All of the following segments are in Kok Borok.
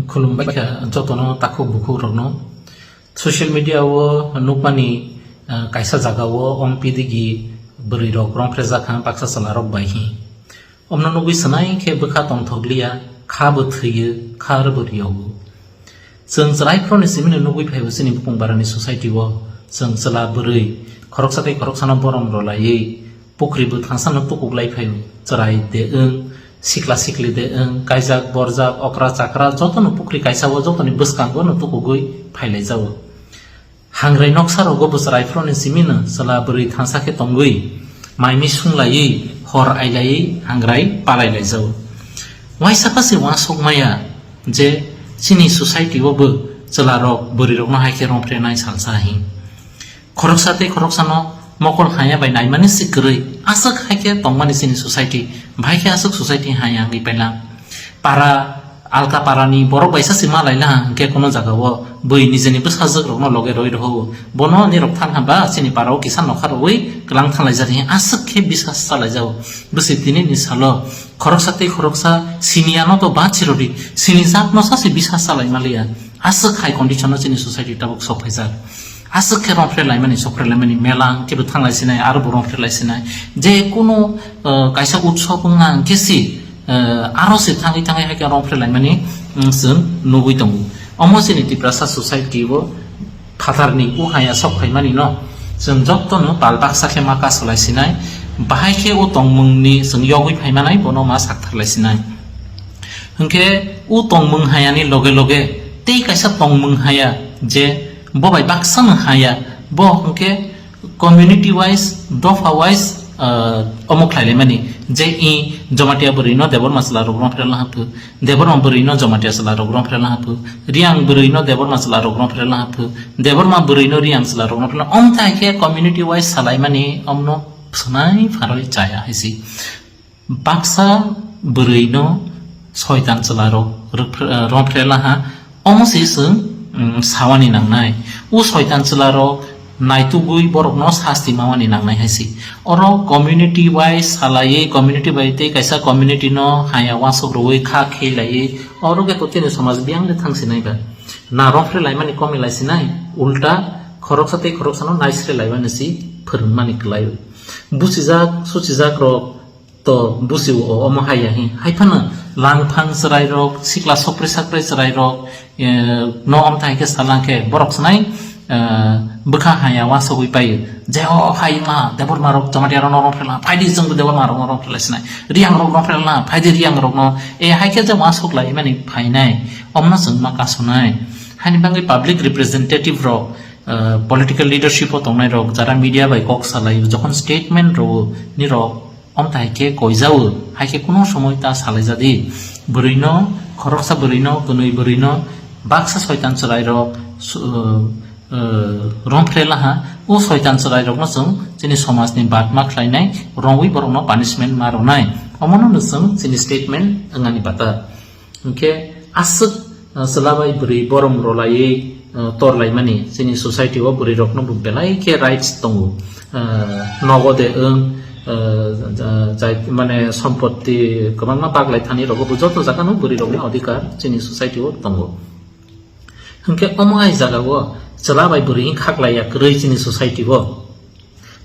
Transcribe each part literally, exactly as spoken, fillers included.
Khulumbai kha jotono takhuk bukhuk rokno. Social media o nukmani, ah, kaisa jaga o om pidigi bwrwi rok romphre jakha baksa chwla rok bai hi. Omno nugwi swnai khe bwkha tongthokliya, kha bo thwiyo, kha aro bo riyogo. Chwng chwrai phoroni simino nugwi phaibo chini bupung barani society o. Chwng chwla bwrwi khoroksa tei khoroksano borom rwlaiwi pukri bwthangsano tukuklai phaio. Chwrai de wng, sikla sikli de wng, kaijak borjak, okra chakra jotono pukri kaisa o jotoni bwskango no tukugwi phailaijago. Hangrai noksa rogo bo chwrai phoroni simino chwla bwrwi thansa khe tongwi, mai mi sunglaiwi, hor ailaiwi hangrai palai laijago. Waisa pha se uansuk maya je chini society o bo chwla rok bwrwi rokno hai khe romphre nai salsa hi. Khoroksa tei khoroksano mokol haya bai naimani se kwrwi aswk hai khe tongmani chini society, bahai khe aswk society haya wngwi paila. Para alka parani borok baisa se ma laila hwnkhe kuno jaga o bui nijeni bwsajwk rokno loge roi rwo. Bono nirok thang haba chini para o kisa nokha rwi kwlang thang laijak hi aswk khe bisas cha laijak. Bwswi tini ni salo khoroksa tei khoroksa siniya no to ba chirodi sini jak no sa se bisas cha lai maliya. Aswk hai condition no chini society tabuk sok phaijak. Aswk khe romphre laimani, sokphre laimani, mela hwnkhe bo thang lai sinai, aro bo romphre lai sinai. Je kuno, uh, kaisa utsob wngna hwnkhe si, uh, aro se thangwi thangwi hai khe romphre laimani, mm, chwng nugwi tongo. Omo chini Tiprasa society o phatharni o haya sok phaimani no chwng jotono pal baksa khe ma kasolai sinai. Bahai khe o tongmungni chwng yogwi phaimanai bono ma sakthar lai sinai. Hwnkhe o tongmung hayani loge loge tei kaisa tongmung haya je bo bai baksa no haya, bo hwnkhe community wise, dopha wise, ah, omo khlai laimani je i Jamatia bwrwi no Debbarma chwla rok romphre laha phu, Debbarma bwrwi no Jamatia chwla rok romphre laha phu, Riang bwrwi no Debbarma chwla rok romphre laha phu, Debbarma bwrwi no Riang chwla rok romphre laha, om thai khe community wise salaimani omno swnai pharwi chaya hai si. Baksa bwrwi no soitan chwla rok rwphr-, eh, romphre laha, omo se chwng, mm, sawani nangnai. O soitan chwla rok naitugwi borok no sasti mawani nangnai hai se. Oro community bai salaiwi, community bai tei kaisa community no haya wasuk rwui kha khe laiwi, oro khe to chini somaj biyang le thang sinai ba. Na romphre laimani komi lai sinai, ulta khoroksa tei khoroksa no naisre laimani si phwrwngmani kwlai. Buchijak, suchijak rok to busi o omo hai ya hi. Hai phano langphang chwrai rok, sikla sokpri sakpri chwrai rok, eh, no om thai khe salang khe borok swnai, eh, bwkha haya wasogwi paio. Je o hai ma Debbarma rok Jamatia rok no romphre la, phaidi chwng Debbarma rok no romphre lai sinai. Riang rok romphre la, phaidi Riang rok no. E hai khe je wasok lai mani phainai. Omno chwng ma kasonai. Haini bagwi public representative rok, eh, political leadership o tongnai rok, jara media bai kok salai, jokhon statement rwo, nirok Om tai khe koijago, hai khe kuno somoi ta salai jadi. Bwrwino, khoroksa bwrwino, kwnwi bwrwino, baksa soitan chwrairok su-, uh, uh, romphre laha. O soitan chwrairokno chwng chini somajni batma khlainai, romwi borokno punishment ma rwnai. Omono no chwng chini statement wngani bata. Hwnkhe aswk, ah, chwla bai bwrwi borom rwlaiwi, ah, torlaimani chini society o bwrwi rokno bo belai khe rights tongo. Ah, nogo de wng, ah, ja-, jai, mane, sompotti kwbangma baglai thani rogo bo joto jaga no bwrwi rokni odhikar chini society o tongo. Hwnkhe omo hai jaga o chwla bai bwrwi wng khaklaiya kwrwi chini society o.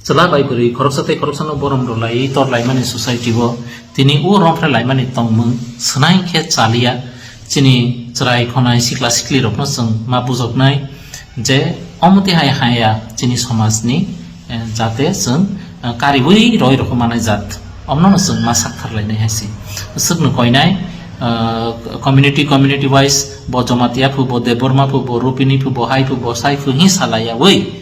Chwla bai bwrwi khoroksa tei khoroksano borom rwlaiwi torlaimani society o tini o romphre laimani tongmung swnai khe chaliya. Chini chwrai khonai sikla siklirokno chwng ma bujoknai je omo twi hai haya chini somajni, eh, jate chwng, eh, kariui roi rokho manai jat. Omno no chwng ma sakthar lainai hai se. Swkno koinai, eh, community, community wise bo Jamatia phu, bo Debbarma phu, bo Rupini phu, bo hai phu, bo sai phu hi salaiyaui.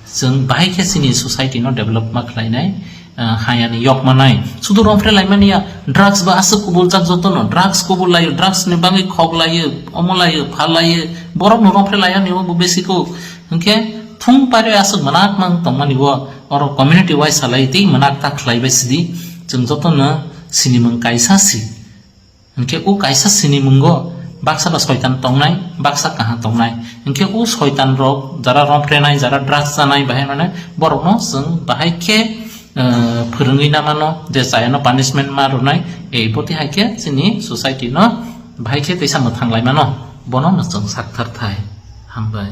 Chwng bahai khe chini society no develop ma khlainai, ah, hayani yok manai. Sudu romphre laimani ya, drugs ba aswk kubul jak joto no, drugs kubul laio, drugs ni bagwi khok laio, omo laio, pha laio, borok no romphre laiya ni bo besi ko. Hwnkhe thung pare aswk manak mang tongmani bo, oro community wise salai tei manak ta khlai bai sidi. Chwng joto no sinimung kaisa si. Hwnkhe o kaisa sinimungo baksa ba soitan tongnai, baksa kaham tongnai. Hwnkhe o soitan rok jara romprenai, jara drugs chanai bahai mane borokno chwng bahai khe, eh, phwrwngwi namano je chayano punishment ma rwnai, ei boti hai khe chini society no bahai khe teisa mwthang lai mano. Bono no chwng sakthar thai. Hambai.